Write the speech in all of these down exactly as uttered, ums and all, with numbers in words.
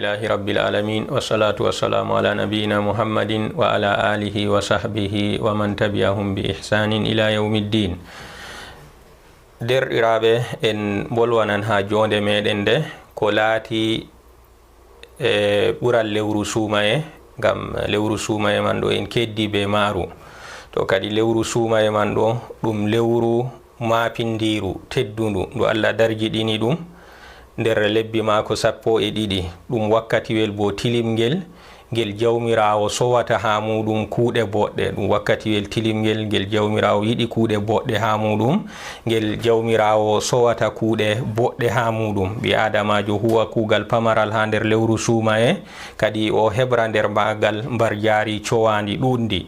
Alhamdulillahi rabbil alamin, wassalatu wassalamu ala nabiyyina Muhammadin wa ala alihi wa sahbihi wa man tabi'ahum bi ihsanin ila yawmiddin. Derɗiraaɓe, en mbolwanan haa joonde meɗen nde ko laati e ɓural lewru suumaye, ngam lewru suumaye man ɗo en keddi be maaru. To kadi lewru suumaye man ɗo ɗum lewru maapindiiru teddundu ndu Allah darjiɗini ɗum nder lebbi maako sappo e ɗiɗi. Ɗum wakkatiwel bo tilimngel, ngel Jawmiraawo sowata haa muuɗum kuuɗe boɗɗe. Ɗum wakkatiwel tilimngel, ngel Jawmiraawo yiɗi kuuɗe boɗɗe haa muuɗum, ngel Jawmiraawo sowata kuuɗe boɗɗe haa muuɗum. Ɓii-aadamaajo huwa kuugal pamaral haa nder lewru suumaye, kadi o hebra nder maagal mbarjaari cowaandi ɗuuɗndi.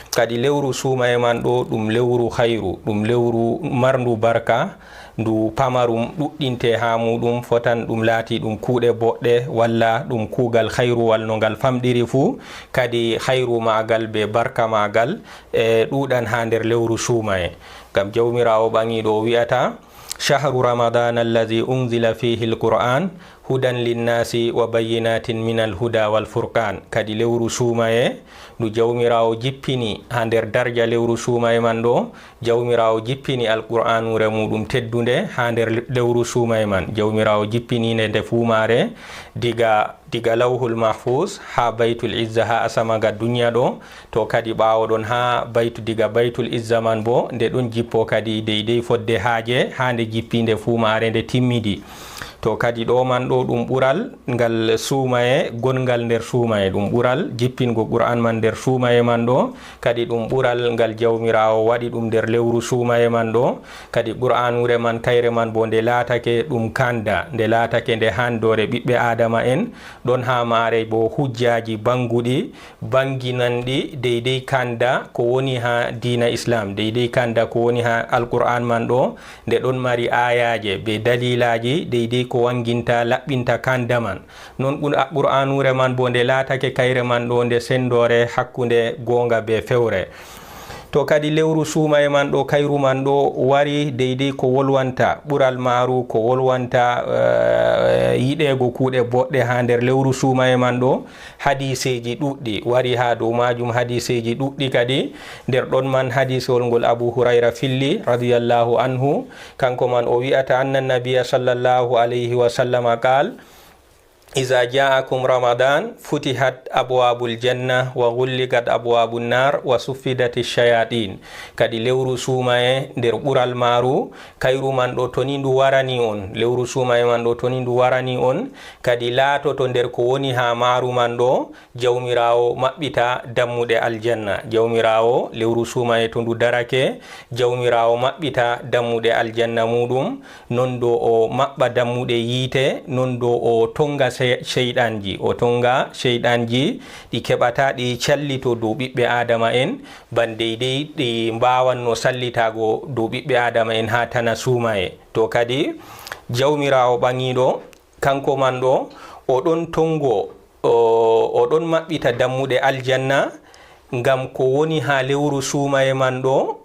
Kadi lewru suumaye man ɗo, ɗum lewru hayru, ɗum lewru marndu barka, ndu pamarum ɗuɗɗinte haa muuɗum, fotan ɗum laati ɗum kuuɗe boɗɗe, walla ɗum kuugal hayruwal no ngal famɗiri fuu, kadi hayru maagal be barka maagal, e, ɗuuɗan haa nder lewru suumaye. Ngam Jawmiraawo ɓaŋiiɗo o wi'ata, "Shahru Ramadana allazi unzila fihi al-Qur'an hudan linnasi wa bayyinatin min al-huda wal furqan." Kadi lewru suumaye ndu Jawmiraawo jippini haa nder darja lewru suumaye man ɗo, Jawmiraawo jippini Alqur'aanuure muuɗum teddunde haa nder lewru suumaye man. Jawmiraawo jippini nde nde fuu maare, diga, diga Lawhul Mahfuus haa Baytul Izza, haa asama ga dunya ɗo, to kadi ɓaawo ɗon haa Baytu-, diga Baytul Izza man boo, nde ɗon jippo kadi deydey fodde haaje, haa nde jippi nde fuu maare nde timmidi. To kadi ɗo man ɗo ɗum ɓural ngal suumaye, gonngal nder suumaye, ɗum ɓural jippingo Qur'aan man nder suumaye man ɗo, kadi ɗum ɓural ngal Jawmiraawo waɗi ɗum nder lewru suumaye man ɗo, kadi Qur'aanuure man, kayre man boo nde laatake ɗum kanda, nde laatake nde handoore ɓiɓɓe Aadama en, ɗon haa maare boo hujjaaji bannguɗi, bannginanɗi deydey kanda ko woni haa diina Islaam, deydey kanda ko woni haa Alqur'aan man ɗo, nde ɗon mari aayaaje be daliilaaji deydey ko wannginta, laɓɓinta kanda man. Non Qur-, Qur'aanuure man boo nde laatake kayre man ɗo nde senndoore hakkunde goonga be fewre. To kadi lewru suumaye man ɗo, kayru man ɗo wari deydey ko wolwanta, ɓural maaru ko wolwanta, eh, yiɗeego kuuɗe boɗɗe haa nder lewru suumaye man ɗo. Hadiiseeji ɗuuɗɗi wari haa dow maajum, hadiiseeji ɗuuɗɗi kadi. Nder ɗon man hadiisewol ngol Abu Hurayra filli, radiyallahu anhu, kanko man o wi'ata, "Anna nabiyya sallallahu alayhi wa sallama qaal, iza ja'akum Ramadan, futihat abwabul janna wa ghulliqat abwabun nar wa suffidatish shayatin." Kadi lewru suumaye nder ɓural maaru, kayru man ɗo toni ndu warani on, lewru suumaye man ɗo toni ndu warani on, kadi laatoto nder ko woni haa maaru man ɗo, Jawmiraawo maɓɓita dammuɗe aljanna. Jawmiraawo, lewru suumaye to ndu darake, Jawmiraawo maɓɓita dammuɗe aljanna muuɗum, non do o maɓɓa dammuɗe yiite, non do o tonga sey-, seyɗanji, o tonga seyɗanji, ɗi keɓata ɗi callito dow ɓiɓɓe Aadama en, ban deydey ɗi mbaawanno sallitaago dow ɓiɓɓe Aadama en haa tana suumaye. To kadi, Jawmiraawo ɓaŋiiɗo, kanko man ɗo, o ɗon tongo, o, o ɗon maɓɓita dammuɗe aljanna, ngam ko woni haa lewru suumaye man ɗo,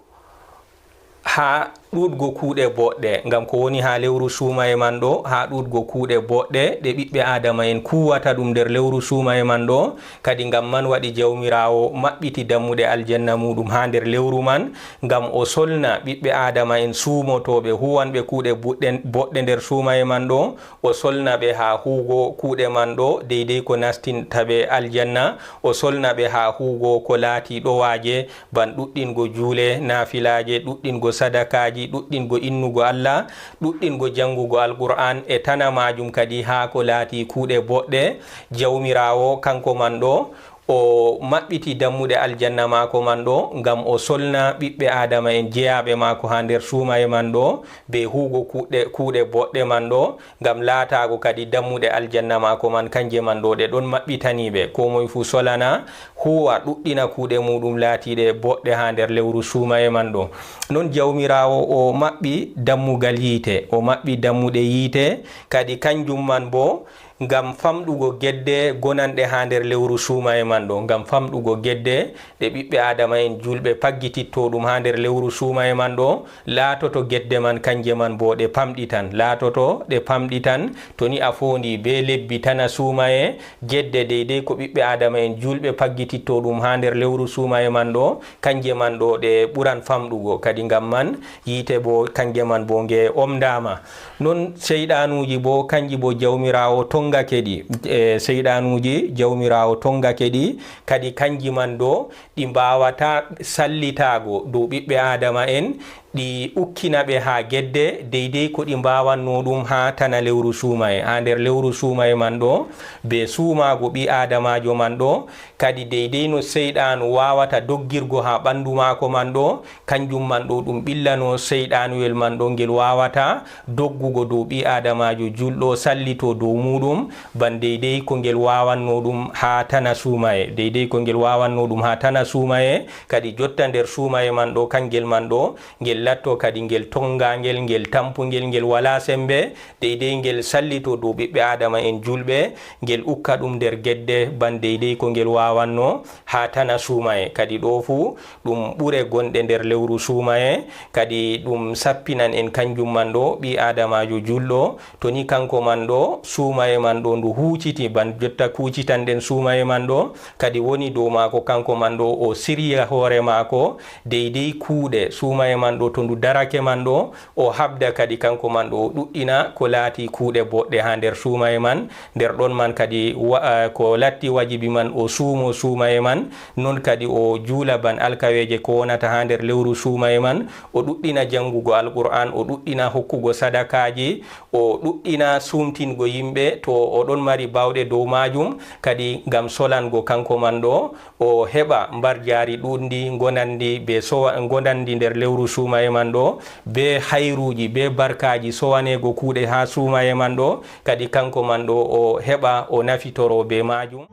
haa ɗuuɗgo kuuɗe boɗɗe, ngam ko woni haa lewru suumaye man ɗo, haa ɗuuɗgo kuuɗe boɗɗe ɗe ɓiɓɓe Aadama en kuuwata ɗum nder lewru suumaye man ɗo, kadi ngam man waɗi Jawmiraawo maɓɓiti dammuɗe aljanna muuɗum haa nder lewru man, ngam o solna ɓiɓɓe Aadama en suumotooɓe, huuwanɓe kuuɗe buɗɗe-, boɗɗe nder suumaye man ɗo, o solna ɓe haa huugo kuuɗe man ɗo, deydey ko nastinta ɓe aljanna, o solna ɓe haa huugo ko laati ɗowaaje, ban ɗuɗɗingo juule, naafilaaje, ɗuɗɗingo sadakaaji, ɗuɗɗingo innugo Allah, ɗuɗɗingo janngugo Alqur'aan, e tana maajum kadi haa ko laati kuuɗe boɗɗe. Jawmiraawo, kanko man ɗo, o maɓɓiti dammuɗe aljanna maako man ɗo, ngam o solna ɓiɓɓe Aadama en jeyaaɓe maako haa nder suumaye man ɗo, be huugo kuuɗe, kuuɗe boɗɗe man ɗo, ngam laataago kadi dammuɗe aljanna maako man, kanje man ɗo, ɗe ɗon maɓɓitani ɓe. Koo moy fuu solana, huuwa, ɗuɗɗina kuuɗe muuɗum laatiiɗe boɗɗe haa nder lewru suumaye man ɗo. Non Jawmiraawo o maɓɓi dammugal yiite, o maɓɓi dammuɗe yiite, kadi kanjum man boo, Ngam famɗugo gedde gonanɗe haa nder lewru suumaye man ɗo, ngam famɗugo gedde ɗe ɓiɓɓe aadama'en juulɓe paggitittoo ɗum haa nder lewru suumaye man ɗo, laatoto gedde man kanje man boo ɗe pamɗitan, laatoto ɗe pamɗitan. To ni a foondi bee lebbi tana suumaye, gedde deydey ko ɓiɓɓe aadama'en juulɓe paggitittoo ɗum haa nder lewru suumaye man ɗo, kanje man ɗo ɗe ɓuran famɗugo. Kadi ngam man yiite boo kanje man boo nge omndaama. Non seyɗanuuji boo, kanji boo Jawmiraawo toŋngake ɗi. E, seyɗanuuji Jawmiraawo toŋngake ɗi, kadi kanji man ɗo ɗi mbaawataa sallitaago dow ɓiɓɓe aadama'en, ɗi ukkina ɓe haa gedde, deydey ko ɗi mbaawannoo ɗum haa tana lewru suumaye. Haa nder lewru suumaye man ɗo, bee suumaago ɓii aadamaajo man ɗo, kadi deydey no seyɗaanu waawata doggirgo haa ɓanndu maako man ɗo, kanjum man ɗo ɗum ɓillano seyɗanuwel man ɗo, ngel waawata doggugo dow ɓii aadamaajo juulɗo, sallito dow muuɗum, ban deydey ko ngel waawannoo ɗum haa tana suumaye, deydey ko ngel waawannoo ɗum haa tana suumaye, kadi jotta nder suumaye man ɗo, kangel man ɗo, ngel latto kadi ngel toŋngaangel, ngel tampungel, ngel walaa semmbe, deydey ngel sallito dow ɓiɓɓe aadama'en juulɓe, ngel ukka ɗum nder gedde, ban deydey ko ngel waawannoo haa tana suumaye. Kadi ɗo fuu ɗum ɓure gonɗe nder lewru suumaye, kadi ɗum sappinan en kanjum man ɗo, ɓii aadamaajo juulɗo, to ni kanko man ɗo, suumaye man ɗo ndu huuciti, ban jotta kuucitanɗen suumaye man ɗo, kadi woni dow maako kanko man ɗo, o sirya hoore maako, deydey kuuɗe suumaye man ɗo, to ndu darake man ɗo, o haɓda kadi kanko man ɗo, o ɗuɗɗina ko laati kuuɗe boɗɗe haa nder suumaye man. Nder ɗon man kadi wa-, eh, ko latti wajibi man, o suumo suumaye man, non kadi o juula ban alkaweeje ko wonata haa nder lewru suumaye man, o ɗuɗɗina janngugo Alqur'aan, o ɗuɗɗina hokkugo sadakaaji, o ɗuɗɗina suumtingo yimɓe to o ɗon mari baawɗe dow maajum, kadi ngam solango kanko man ɗo, o heɓa mbarjaari ɗuuɗndi ngonanndi be sowa-, ngonanndi nder lewru suumaye man ɗo, be hayruuji, be barkaaji sowaneego kuuɗe haa suumaye man ɗo, kadi kanko man ɗo o heɓa o nafitoro be maajum.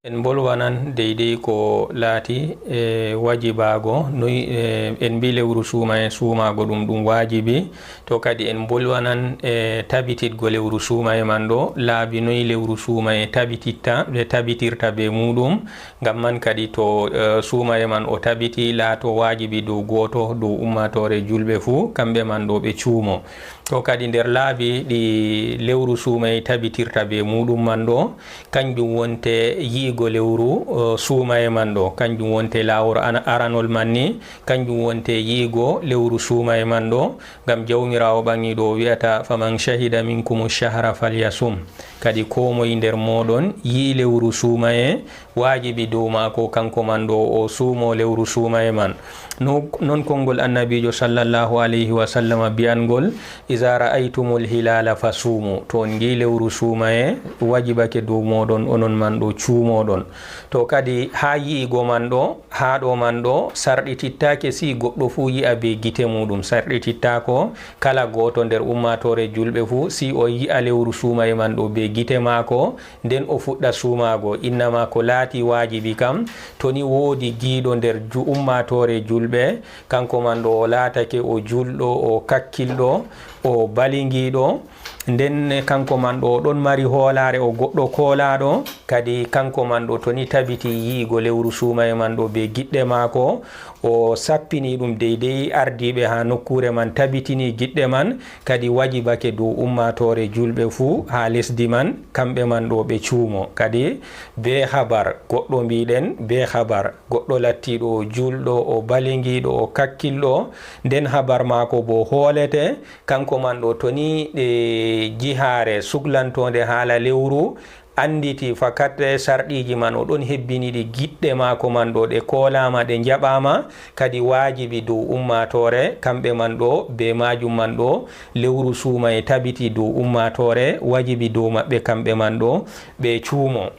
En mbolwanan deydey ko laati, e, wajibaago, noy, e, en mbi lewru suumaye, suumaago ɗum, ɗum waajibi. To kadi en mbolwanan, e, tabititgo lewru suumaye man ɗo, laabi noy lewru suumaye tabititta, ɓe tabitirta be muuɗum. Ngam man kadi to, e, suumaye man o tabiti, laato waajibi dow gooto, dow ummaatoore juulɓe fuu, kamɓe man ɗo ɓe cuumo. To kadi nder laabi ɗi lewru suumaye tabitirta be muuɗum man ɗo, kanjum wonte yi'igo lewru, o, suumaye man ɗo, kanjum wonte laawol ana-, aranol man ni, kanjum wonte yi'igo lewru suumaye man ɗo, ngam Jawmiraawo ɓaŋiiɗo o wi'ata, "Faman shahida minkumu shahra falyasum." Kadi koo moy nder mooɗon yi'i lewru suumaye, waajibi dow maako kanko man ɗo o suumo lewru suumaye man. No, non konngol Annabiijo sallallahu alayhi wa sallama bi'anngol, "Iza ra'aytumul hilala fasumu." To on ngi lewru suumaye, wajibake dow mooɗon onon man ɗo cuumoɗon. To kadi haa yi'igo man ɗo, haa ɗo man ɗo, sarɗitittaake si goɗɗo fuu yi'a be gite muuɗum. Sarɗitittaako kala gooto nder ummaatoore juulɓe fuu, si o yi'a lewru suumaye man ɗo be gite maako, nden o fuɗɗa suumaago. Innama ko laati waajibi kam, to ni woodi giiɗo nder ju-, ummaatoore juulɓe, kanko man ɗo o laatake o juulɗo, o kakkilɗo, o balingiiɗo, nden kanko man ɗo o ɗon mari hoolaare, o goɗɗo koolaaɗo, kadi kanko man ɗo to ni tabiti yi'igo lewru suumaye man ɗo be giɗɗe maako, o sappini ɗum deydey ardiiɓe haa nokkuure man tabitini giɗɗe man, kadi wajibake dow ummaatoore juulɓe fuu haa lesdi man, kamɓe man ɗo ɓe cuumo. Kadi bee habar goɗɗo mbiɗen, bee habar goɗɗo lattiiɗo o juulɗo, o balingiiɗo, o kakkilɗo, nden habar maako boo hoolete, kanko man ɗo to ni ɗe jihaare suklantoonde haala lewru, annditi fakat sarɗiiji man o ɗon hebbini ɗi giɗɗe maako man ɗo ɗe koolaama, ɗe njaɓaama, kadi waajibi dow ummaatoore, kamɓe man ɗo, bee maajum man ɗo, lewru suumaye tabiti dow ummaatoore, wajibi dow maɓɓe kamɓe man ɗo, ɓe cuumo.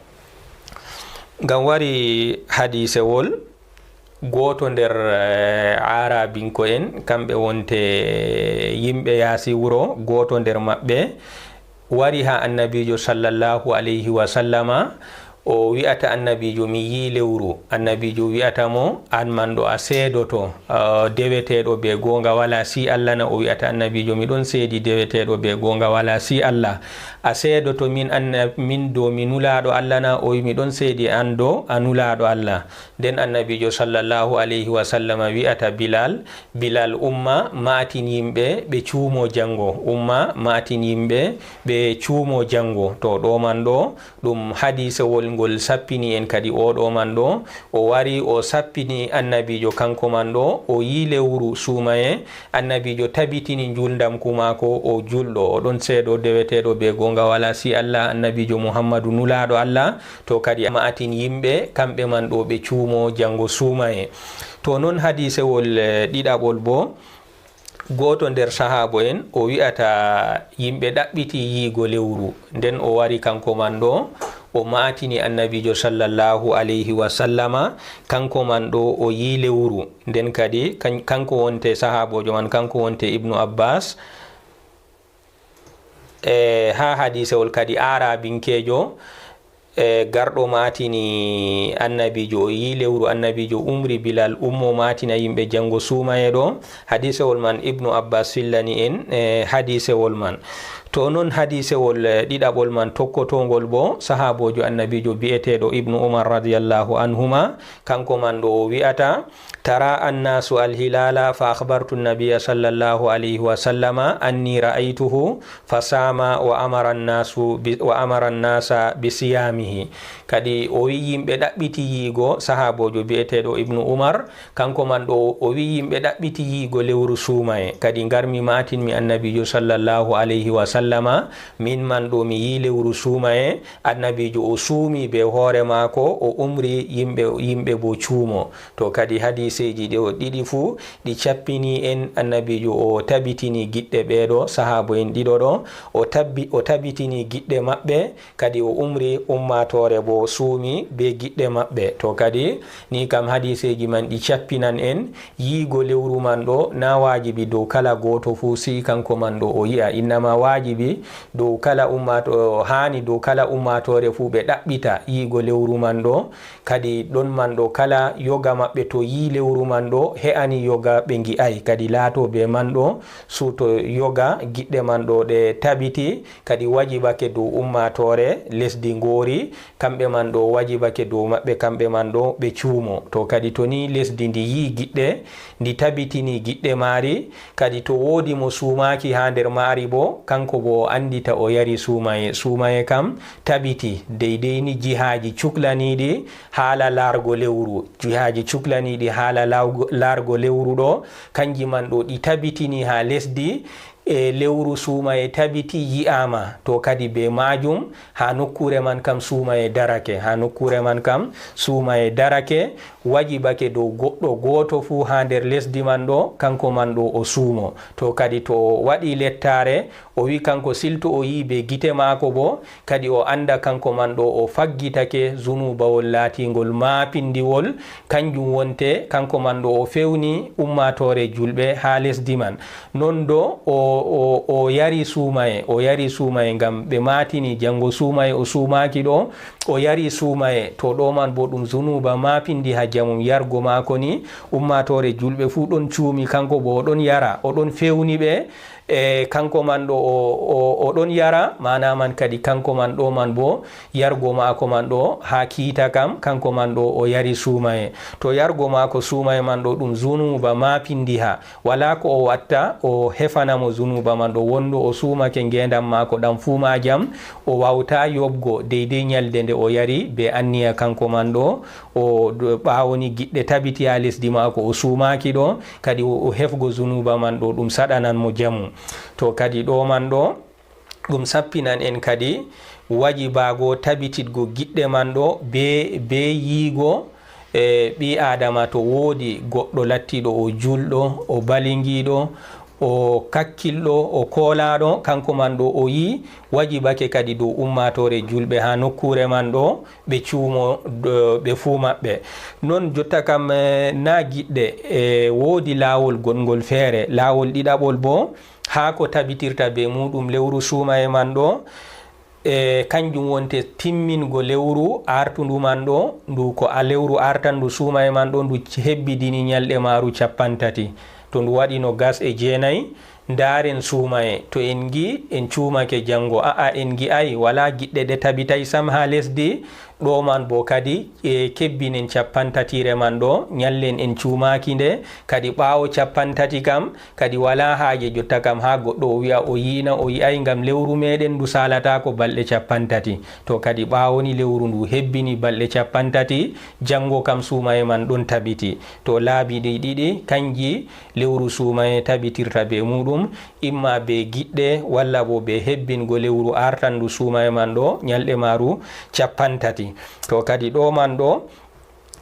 Ngam wari hadiisewol, gooto nder, eh, aarabinko'en, kamɓe wonte yimɓe yaasi wuro, gooto nder maɓɓe wari haa Annabiijo sallallahu alayhi wa sallama, O wi'ata Annabiijo, "Mi yii lewru." Annabiijo wi'ata mo, "Aan man ɗo a seedoto, ah, deweteeɗo bee goonga walaa sii Allah na?" O wi'ata Annabiijo, "Mi ɗon seedi deweteeɗo bee goonga walaa sii Allah. A seedoto min anna-, min dow mi nulaaɗo Allah na?" O wi'i, "Mi ɗon seedi aan dow a nulaaɗo Allah." Nden Annabiijo sallallaahu alayhi wa sallama wi'ata Bilal, "Bilal, umma, maatin yimɓe ɓe cuumo janngo. Umma, maatin yimɓe ɓe cuumo janngo." To ɗo man ɗo, ɗum hadiisewol ngol sappini en kadi oo ɗo man ɗo. O wari, o sappini Annabiijo kanko man ɗo, o yii lewru suumaye. Annabiijo tabitini njuulndamku maako, o juulɗo, o ɗon seedo deweteeɗo bee goonga walaa sii Allah, Annabiijo Muhammadu nulaaɗo Allah. To kadi maatin yimɓe, kamɓe man ɗo ɓe cuumo janngo suumaye. To non hadiisewol, eh, ɗiɗaɓol boo, gooto nder sahaabo en, o wi'ata yimɓe ɗaɓɓiti yiigo lewru. Nden o wari kanko man ɗo, o maatini Annabiijo sallallaahu alayhi wa sallama, kanko man ɗo o yii lewru. Nden kadi kan-, kanko wonte sahaaboojo man, kanko wonte Ibnu Abbaas. E haa hadiisewol kadi aarabinkeejo, e garɗo maatini Annabiijo, o yii lewru, Annabiijo umri Bilal ummo maatina yimɓe janngo suumaye ɗo. Hadiisewol man Ibnu Abbaas fillani en, e hadiisewol man. To non hadiisewol, e, ɗiɗaɓol man tokkotoongol boo, sahaaboojo Annabiijo bi'eteeɗo Ibnu Umar radiyallaahu anhuma, kanko man ɗo o wi'ata, "Tara annasu alhilala fa akhbartu nabiyya sallallahu alayhi wa sallama anni ra'aytuhu fa sama wa amara annasu bi, wa amara annasa bi siyamihi." Kadi o wi yimɓe ɗaɓɓiti yiigo sahaaboojo bi'eteeɗo Ibnu Umar, kanko man ɗo o wi yimɓe ɗaɓɓiti yiigo lewru suumaye. Kadi ngarmi maatinmi Annabiijo sallallaahu alayhi wa sallama, min man ɗo mi yii lewru suumaye, Annabiijo o suumi bee hoore maako, o umri yimɓe, yimɓe boo cuumo. To kadi hadiiseeji ɗo ɗiɗi fuu ɗi cappini en, Annabiijo o tabitini giɗɗe ɓeeɗo sahaabo'en ɗiɗo ɗo, o tabbi-, o tabitini giɗɗe maɓɓe, kadi o umri ummaatoore boo suumi bee giɗɗe maɓɓe. To kadi ni kam hadiiseeji man ɗi cappinan en, yiigo lewru man ɗo na waajibi dow kala gooto fuu sii kanko man ɗo o yi'a. Innama waajibi dow kala ummaato-, haani dow kala ummaatoore fuu ɓe ɗaɓɓita yiigo lewru man ɗo. Kadi ɗon man ɗo kala yoga maɓɓe to yii lewru man ɗo he'ani yoga ɓe ngi'aay. Kadi laato bee man ɗo suuto yoga giɗɗe man ɗo ɗe tabiti. Kadi wajibake dow ummaatoore lesdi ngoori, kamɓe man ɗo wajibake dow maɓɓe, kamɓe man ɗo ɓe cuumo. To kadi to ni lesdi ndi yii giɗɗe, ndi tabitini giɗɗe maari, kadi to woodi mo suumaaki haa nder maari boo, kanko boo o anndita o yari suumaye. Suumaye kam tabiti, deydey ni jihaaji cuklaniiɗi haala laargo lewru. Jihaaji cuklaniiɗi haala laawgo-, laargo lewru ɗo, kanji man ɗo ɗi tabitini haa lesdi, e lewru suumaye tabiti yi'aama. To kadi bee maajum, haa nokkuure man kam suumaye darake. Haa nokkuure man kam suumaye darake. Wajibake dow goɗɗo gooto fuu haa nder lesdi man ɗo, kanko man ɗo o suumo. To kadi to o waɗi lettaare, o wi kanko silto o yi'i bee gite maako boo, kadi o annda kanko man ɗo o faggitake zunuubawol laatingol maapindiwol, kanjum wonte kanko man ɗo o fewni ummaatoore julɓe haa lesdi man. Non ɗo o, o, o yari suumaye, o yari suumaye ngam ɓe maatini janngo suumaye o suumaaki ɗo, o yari suumaye. To ɗo man boo ɗum zunuuba maapindi haa jamum yargo maako ni, ummaatoore julɓe fuu ɗon cuumi, kanko boo o ɗon yara, o ɗon fewni ɓe. E kanko man ɗo o, o, o ɗon yara, maana man kadi kanko man ɗo man boo yargo maako man ɗo haa kiita kam, kanko man ɗo o yari suumaye. To yargo maako suumaye man ɗo ɗum zunuuba maapindiha, walaa ko o watta o hefana mo zunuuba man ɗo, wonno o suumake ngeendam maako ɗam fuu maajam, o waawta yoɓgo deydey nyalde nde o yari bee anniya kanko man ɗo, o d-, ɓaawo ni giɗɗe tabiti haa lesdi maako, o suumaaki ɗo, kadi o, o hefgo zunuuba man ɗo, ɗum saɗanan mo jamu. To kadi ɗo man ɗo, ɗum sappinan en kadi wajibaago tabititgo giɗɗe man ɗo bee, bee yiigo, e, ɓii Aadama to woodi goɗɗo lattiiɗo o juulɗo, o balingiiɗo, o kakkilɗo, o koolaaɗo, kanko man ɗo o yi'i, wajibake kadi dow ummaatoore juulɓe haa nokkuure man ɗo, ɓe cuumo, d-, ɓe fuu maɓɓe. Non jotta kam, e, naa giɗɗe, e, woodi laawol goɗngol feere, laawol ɗiɗaɓol boo, haa ko tabitirta bee muuɗum lewru suumaye man ɗo, E kanjum wonte timmingo lewru artundu man ɗo, ndu ko a lewru artandu suumaye man ɗo, ndu hebbidini nyalɗe maaru capantati. To ndu waɗi no gas e jeenayi, ndaaren suumaye. To en ngi, en cuumake janngo. A'a, en ngi'ay, walaa giɗɗe ɗe tabitay sam haa lesdi. Ɗo man bo kadi, e kebbinen capantatiire man ɗo, nyallen en cuumaaki nde, kadi ɓaawo capantati kam, kadi walaa haaje jotta kam haa goɗɗo o wi'a o yiina o yi'ay, ngam lewru meɗen ndu saalataako balɗe capantati. To kadi ɓaawo ni lewru ndu hebbini balɗe capantati, janngo kam suumaye man ɗon tabiti. To laabi ɗi ɗiɗi, kanji lewru suumaye tabitirta be muɗum, imma be giɗɗe, walla bo be hebbingo lewru artandu suumaye man ɗo, nyalɗe maaru capantati. To kadi ɗo man ɗo,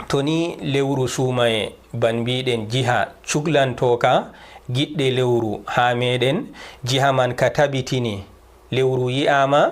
to ni lewru suumaye, ban mbiɗen jiha cuklantooka giɗɗe lewru haa meɗen, jiha man ka tabitini lewru yi'aama,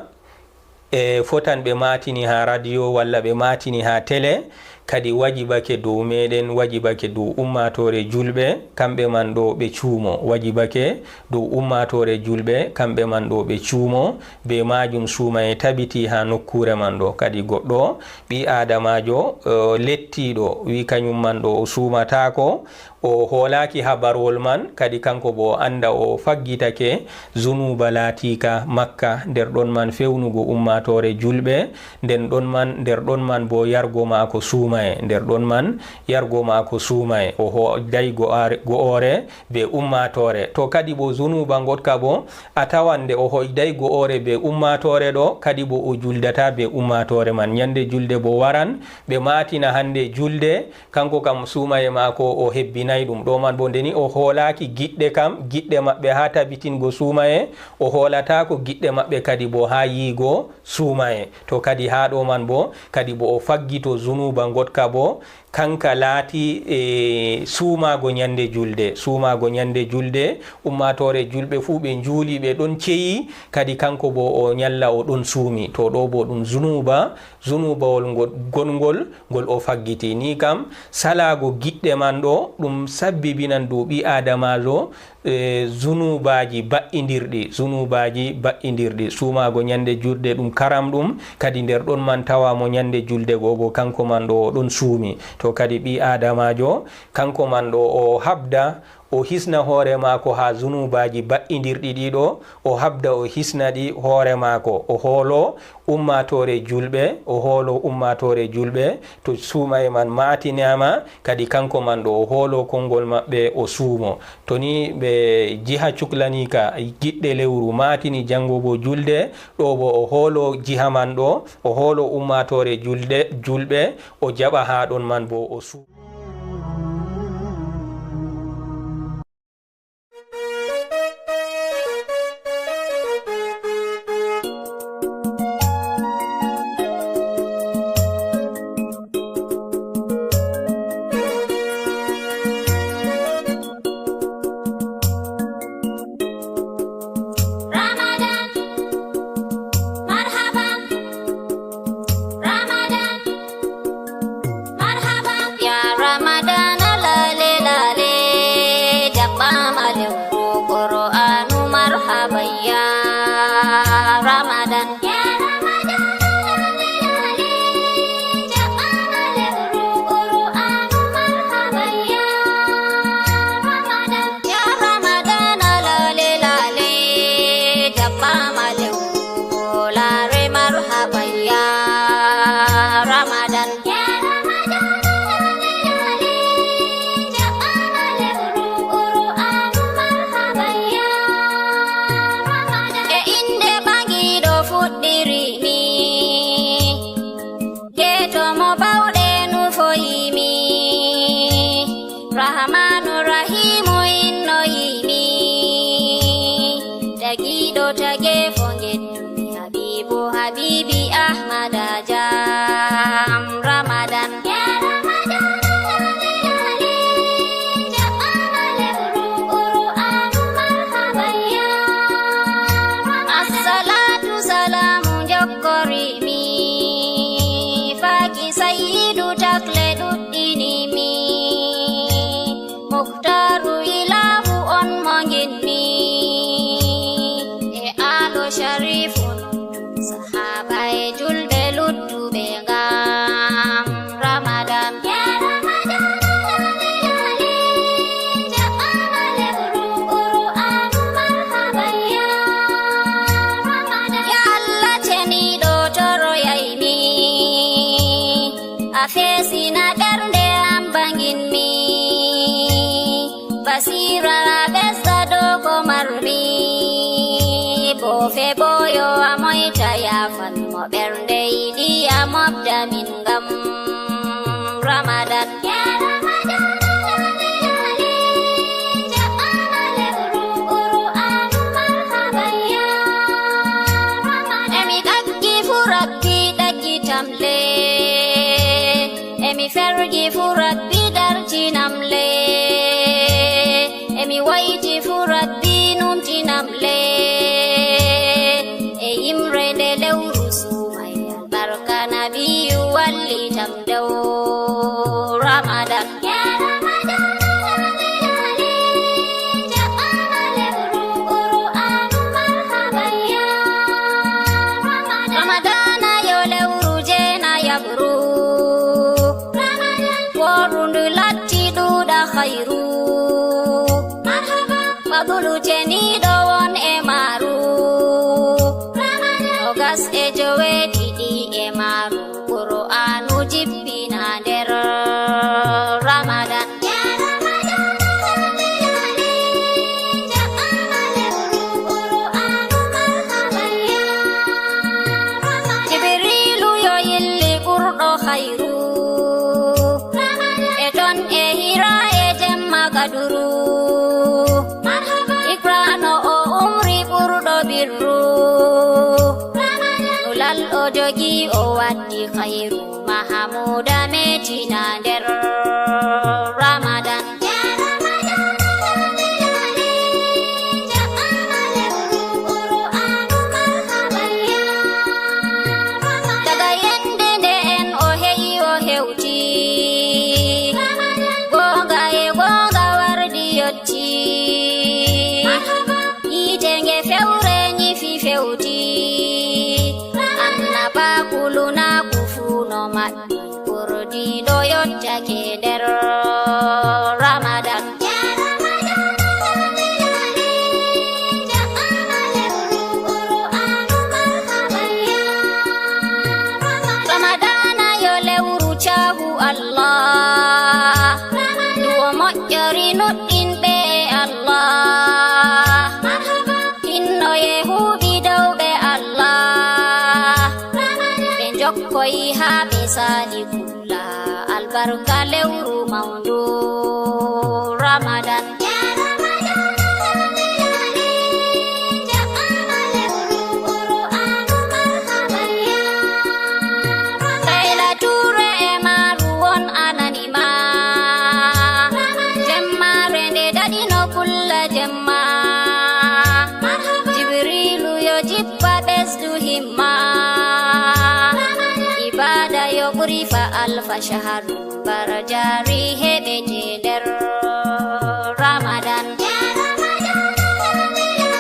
e fotan ɓe maatini haa radio walla ɓe maatini haa tele, kadi wajibake dow meɗen, wajibake dow ummaatoore julɓe, kamɓe man ɗo ɓe cuumo, wajibake dow ummaatoore julɓe, kamɓe man ɗo ɓe cuumo, be maajum suumaye tabiti haa nokkuure man ɗo. Kadi goɗɗo ɓii aadamaajo, eh, lettiiɗo, wi kanyum man ɗo o suumataako, o hoolaaki habarwol man, kadi kanko bo o annda o faggitake zunuuba laatiika makka, nder ɗon man fewnugo ummaatoore julɓe, nden ɗon man, nder ɗon man bo yargo maako suumaye, nder ɗon man yargo maako suumaye. O hoyday go'aare, go'oore be ummaatoore. To kadi bo zunuuba ngoɗka bo, a tawan nde o hoyday go'oore be ummaatoore ɗo, kadi bo o juldataa be ummaatoore man. Nyande julde bo waran, ɓe maatina hande julde, kanko kam suumaye maako o hebbinay ɗum. Ɗo man bo nde ni o hoolaaki giɗɗe kam, giɗɗe maɓɓe haa tabitingo suumaye, o hoolataako giɗɗe maɓɓe kadi bo haa yiigo suumaye. To kadi haa ɗo man bo, kadi bo o faggito zunuuba ngoɗka bo, kanka laati, e, suumaago nyande julde. Suumaago nyande julde, ummaatoore julɓe fuu ɓe njuuli, ɓe ɗon ceyi, kadi kanko bo o nyalla o ɗon suumi. To ɗo bo ɗum zunuuba, zunuubawol ngol gongol, ngol o faggiti. Ni kam, salaago giɗɗe man ɗo, ɗum sabbibinan dow ɓii aadamaajo, e, zunuubaaji baɗɗindirɗi, zunuubaaji baɗɗindirɗi. Suumaago nyande julde ɗum karam ɗum, kadi nder ɗon man tawa mo nyande julde go bo kanko man ɗo o ɗon suumi. To kadi ɓii aadamaajo, kanko man ɗo o habda, o hisna hoore maako haa zunuubaaji baɗɗindirɗi ɗiɗo, o habda o hisna ɗi hoore maako, o hoolo ummaatoore julɓe, o hoolo ummaatoore julɓe, to suumaye man maatinaama, kadi kanko man ɗo o hoolo konngol maɓɓe, o suumo. To ni ɓe jiha cuklaniika giɗɗe lewru maatini janngo bo julde, ɗo bo o hoolo jiha man ɗo, o hoolo ummaatoore julde, julɓe, o jaɓa haa ɗon man bo o suumo. Ramadan, marhaban. Ramadan, marhaban. Ya Ramadan, lale, lale, jaɓɓaama lewru Qur'aanu, marhaban, ya Ramadan. Ya Ramadan, lale, lale, jaɓɓaama lewru Qur'aanu, marhaban, ya Ramadan. Ya Ramadan, lale, lale, jaɓɓaama lewru Hoolaare, marhaban, ya Ramadan. Ya Ramadan, lale, lale, jaɓɓaama lewru Qur'aanu, marhaban, ya Ramadan. E innde Ɓaŋiiɗo fuɗɗiri mi, yeeso mo baawɗe nufoyi mi, Rahmaanu Rahiimu innoyi mi, tagiiɗo tageefo ngettumi, Habiibu Habiibi Ahmada Jam Ramadan. Ya Ramadan, lale, lale, jaɓɓaama lewru Qur'aanu, marhaban, ya Ramadan. Assalaatu salaamu njokkori mi, faaki Sayyidu takle ɗuɗɗini mi, Muktaaru Ilaahu on mo nginmi, Armi boofe booyo a moyta yaafan mo ɓernde yiɗi a mobda min ngam Ramadan. Ya Ramadan, Ramadan, Ramadan, jaɓɓaama lewru Qur'aanu, marhaban ya Ramadan. Emi ɗaggi fu Rabbi ɗaggitam le, emi fergi fu Rabbi dartinam le, emi wayti fu Rabbi numtinam le, e yimre nde lewru suumay albarka nabiyu wallitam dow Ramadan. Ya Ramadan, Ramadan, jaɓɓaama lewru Qur'aanu, marhaban ya Ramadan. Ramadana yo lewru jeenayaɓru, Ramadan, worru ndu latti ɗuuɗa khayru. Marhaban. Fadlu ceniiɗo won e maaru, Ramadan, nogas e joweeɗiɗi e maaru. Qur'aanu jippina nder Ramadan. Ya Ramadan, Ramadan, jaɓɓaama lewru Qur'aanu, marhaban ya Ramadan. Jibriilu yo yilli ɓurɗo khayru, Ramadan, e ton e hira e jemma kaduru. Marhaban. Iqra no o umri ɓurɗo birru. Ramadan. Nulal o jogi o waddi khayru. Mahamuda metina nder Ramadan. Ya Ramadan, Ramadan, jaɓɓaama lewru Qur'aanu, marhaban ya Ramadan. Daga yende nde en o he'i o hewti. Ramadan. Goonga e goonga wardi yotti. Marhaban. Yiite nge fewre nyifi fewti. Annabaaku lunaaku fuu no maɓɓi. Urdiiɗo yottake nder Ramadan. Ya Ramadan, Ramadan, jaɓɓaama lewru Qur'aanu, marhaban ya Ramadan. Ramadana yo lewru caahu Allah. Ramadan. Ndu o moƴƴori nuɗɗinɓe e Allah. Marhaban. Hinnoye huuɓi dawɓe Allah. Ramadan. Ɓe njokkoyi haa ɓe saali kulla albarka lewru mawndu Ramadan. Ya Ramadan, Ramadan, jaɓɓaama lewru Qur'aanu, marhaban ya Ramadan. Layla Tuure e maaru won a nani ma. Ramadan. Jemmaare nde daɗino kulla jemma. Marhaban. Jibriilu yo jippa ɓesdu himma. Ramadan. Ibaada yo ɓuri fa alfa shaharu. Barjaari heɓete nder Ramadan. Ya Ramadan, Ramadan,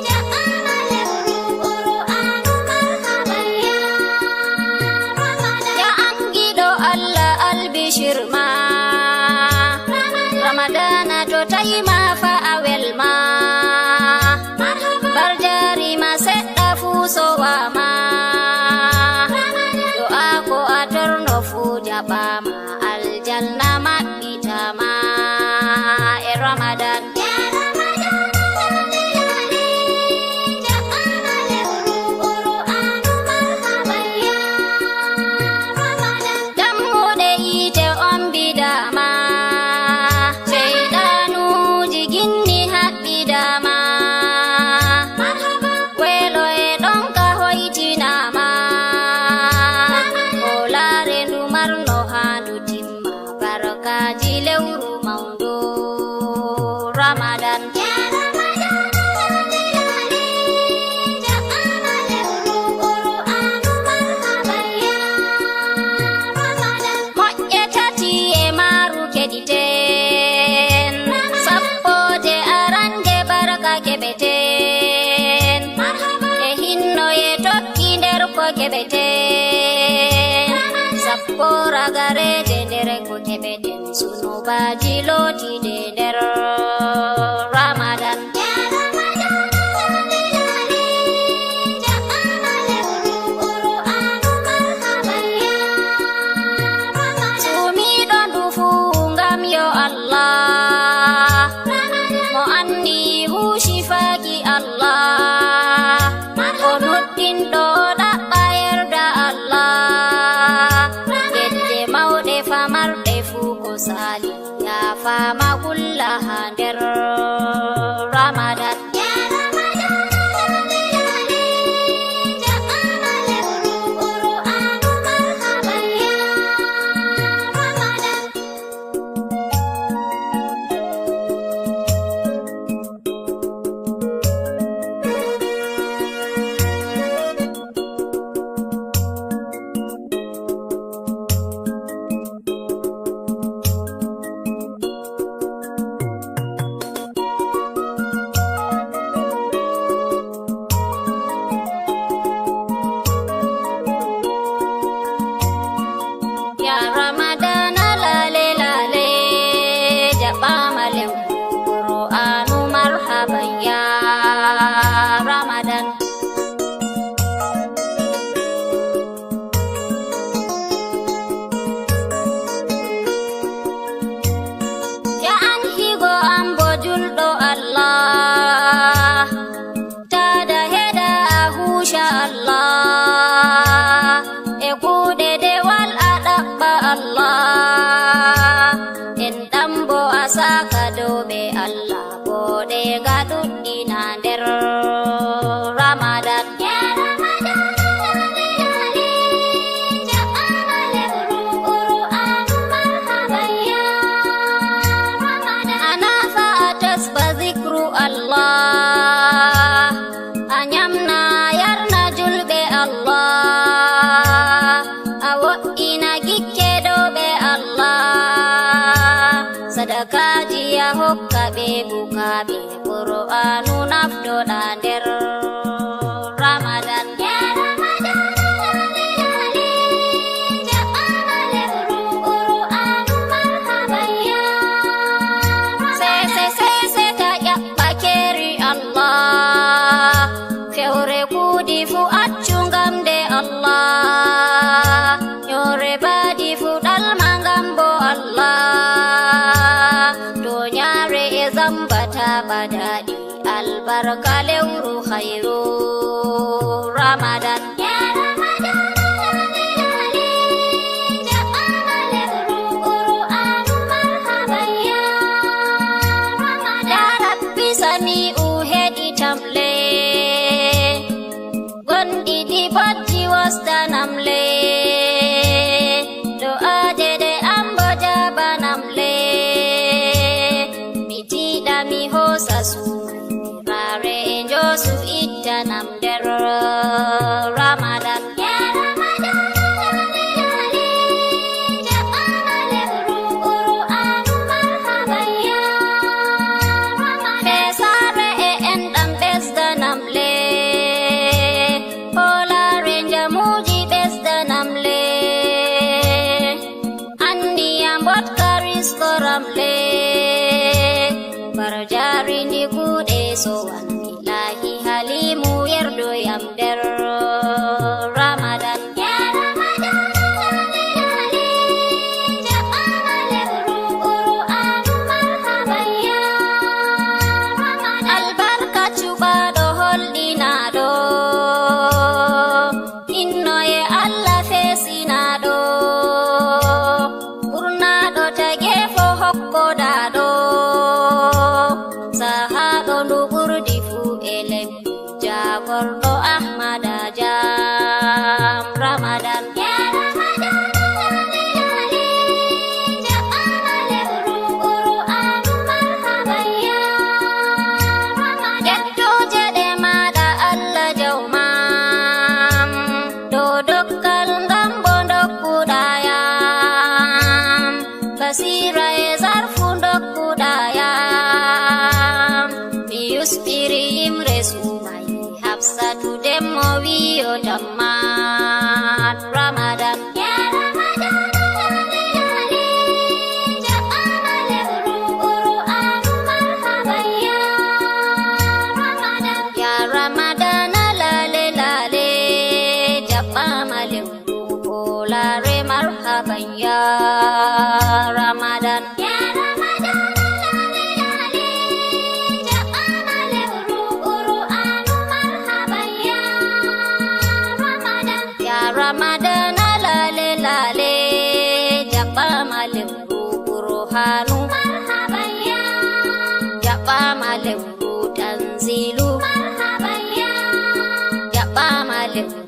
jaɓɓaama lewru Qur'aanu, marhaban ya Ramadan. Ya angiɗo Allah, albishir ma. Ramadan. Ramadana to tawi ma fa a welma. Marhaban. Barjaari ma seɗɗa fuu sowaama. Ramadan. Do'a ko a torno fuu jaɓaama. Aljanna maɓɓitama e Ramadan. Ya Ramadan, Ramadan, jaɓɓaama lewru Qur'aanu, marhaban ya Ramadan. Dammuɗe yiite ombidaama, seyɗanuuji ginni haɓɓidaama. Marhaban. Weelo e ɗonka hoytinaama. Ramadan. Hoolaare ndu marno haa ndu timma. Barkaaji lewru mawndu Ramadan. Ya Ramadan, Ramadan, jaɓɓaama lewru Qur'aanu, marhaban ya Ramadan. Moƴƴe tati e maaru keɗiten. Ramadan. Sappo je arande barka keɓeten. Marhaban. E hinnoye tokki nder ko keɓeten. Ramadan. Sappo ragareeje nder ko keɓeten. Sunubaaji lootiɗe nder Ramadan. Ya Ramadan, Ramadan, jaɓɓaama lewru Qur'aanu, marhaban ya Ramadan. Suumiiɗo ndu fuu ngam yo Allah. Ramadan. Mo anni Huuci faaki Allah, o nuɗɗinɗo ɗaɓɓa yerda Allah. Yedde mawɗe famarɗe fuu ko saali, yaafaama kulla haa nder Ramadan. Ya Ramadana lale lale, jaɓɓaama lewru Qur'aanu marhaban ya Ramadan. Ya an higo am bo julɗo Allah. Tada heɗa a huuca Allah, e kuuɗe dewal a ɗaɓɓa Allah. En ɗambo a saaka dow ɓe Allah, boɗeega ɗuɗɗina nder Ramadan. Ya Ramadan, a nafa a tasba zikru Allah. A nyamna a yarna julɓe Allah, a wo'ina gikke dow ɓe Allah, sadakaaji a hokka ɓe bukaaɓe, Qur'aanu naftoɗa nder Ramadan. Ya Ramadan, Qur'aanu marhaban ya Ramadan. Sese, sese, ta ƴaɓɓa keeri Allah. Fewre kuudi fu accu ngam nde Allah. Nyoore baadi fu ɗalma ngam bo Allah. Toonyaare e zamba ta ɓadaɗi. Albarka lewru khayru Ramadan. Ya Ramadan, Qur'aanu marhaban ya Ramadan. Ya Rabbi Sami'u heɗitam le. Gonɗi ɗi bojji wostanam le. Do'aaje ɗe am bo jaabanam le. Mi tiiɗa mi hoosa suumaye. Raare e njoosu ittanam nder Ramadan. Ya Ramadan, Qur'aanu marhaban ya Ramadan. Feesaare e enɗam ɓesdanam le. Hoolaare njamuuji ɓesdanam le. Anniya mboɗka riskoram le, barjaari ndi kuuɗe sowan. Ilaahi Haliimu yerdoyam nder Ramadan. Ya Ramadan, Qur'aanu marhaban ya Ramadan. Albarka cuɓaaɗo holɗinaaɗo. Innoye Allah feesinaaɗo, ɓurnaaɗo tageefo hokkodaaɗo, sahaaɗo ndu ɓurdi fuu e leppi, jaagorɗo Ahmada Jam Ramadan. Ya Ramadan, Qur'aanu marhaban ya Ramadan. Yettooje ɗe maaɗa Allah jawmam. Dow dokkal ngam bo ndokkuɗa yam, basiira e zarfu ndokkuɗa yam. Mi yusɓiri yimre suumaye, Hafsatu demmo wiyo tammat Ramadan. Ya Ramadan, Qur'aanu marhaban ya Ramadan. Ya Ramadan, lale lale, jaɓɓaama lewru hoolaare marhaban ya Ramadan. Ya Ramadan, lale lale, jaɓɓaama Lewru Burhaanu, marhaban ya. Jaɓɓaama lewru Tanziilu, marhaban ya. Jaɓɓaama lewru